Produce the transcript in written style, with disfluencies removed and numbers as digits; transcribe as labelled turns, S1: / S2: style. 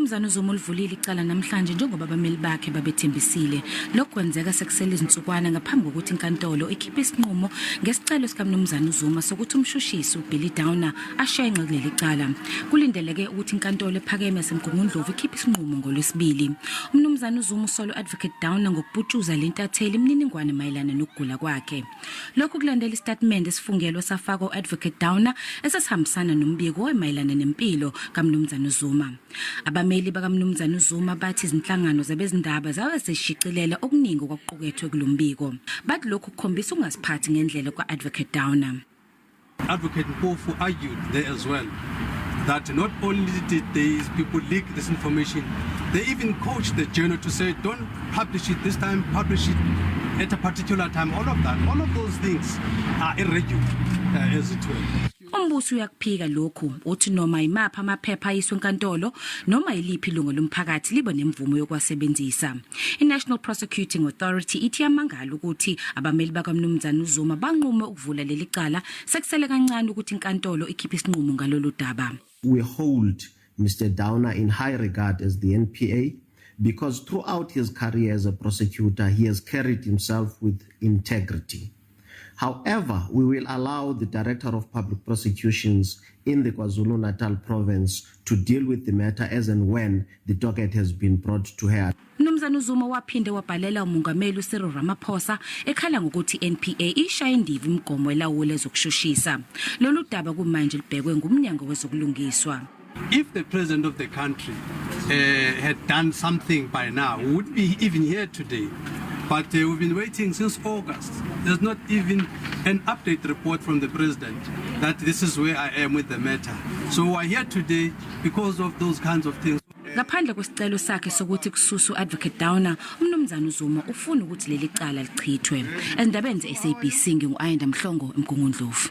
S1: Umnumzane uZuma ulivulile icala namhlanje njengoba abameli bakhe babethembisile. Lokhu kwenzeka sekusele izinsukwana ngaphambi kokuthi inkantolo ikhiphe isinqumo ngesicelo sikaMnumzane uZuma sokuthi umshushisi uBilly Downer ashenxe kuleli cala. Kulindeleke ukuthi inkantolo ephakeme yaseMgungundlovu ikhiphe isinqumo ngoLwesibili. UMnumzane uZuma usola u-Advocate Downer ngokuputshuza le ntatheli imininingwane mayelana nokugula kwakhe. Lokhu kulandela isitatimende esifungelwe safakwa u-Advocate Downer esesihambisana nombiko omayelana nempilo kaMnumzane uZuma. Abameli bakaMnumzane uZuma bathi izinhlangano zabezindaba zabe zishicilela okuningi okwakuqukethwe kulo mbiko. Bathi lokhu kukhombisa ukungaziphathi ngendlela kwa-Advocate Downer.
S2: Advocate Mpofu argued there as well that not only did these people leak this information, they even coached the journal to say, don't publish it this time, publish it at a particular time, all of that. All of those things are irregular, as it were.
S1: Umbuso uyakuphika lokhu, uthi noma imaphi amaphepha ayiswe enkantolo noma yiliphi ilungu lomphakathi libe nemvumo yokuwasebenzisa. I-National Prosecuting Authority ithi iyamangala ukuthi abameli bakaMnumzane uZuma banqume ukuvula leli cala sekusele kancane ukuthi inkantolo ikhiphe isinqumo ngalolu daba.
S3: We hold Mr. Downer in high regard as the NPA because throughout his career as a prosecutor, he has carried himself with integrity. However, we will allow the Director of Public Prosecutions in the KwaZulu-Natal province to deal with the matter as and when the docket has been brought to her.
S1: Mnumzane uZuma waphinde wabhalela uMongameli uCyril Ramaphosa ekhala ngokuthi iNPA ishaya indiva imigomo elawula ezokushushisa. Lolu daba kumanje libhekwe ngumnyango wezokulungiswa.
S2: If the president of the country had done something by now, we would be even here today. But we've been waiting since August. There's not even an update report from the president that this is where I am with the matter. So we're here today because of those kinds of things.
S1: Ngaphandle kwesicelo sakhe sokuthi kususwe u-Advocate Downer, uMnumzane uZuma ufuna ukuthi leli cala lichithwe. Ezindabeni ze-SABC ngingu-Ayanda Mhlongo eMgungundlovu.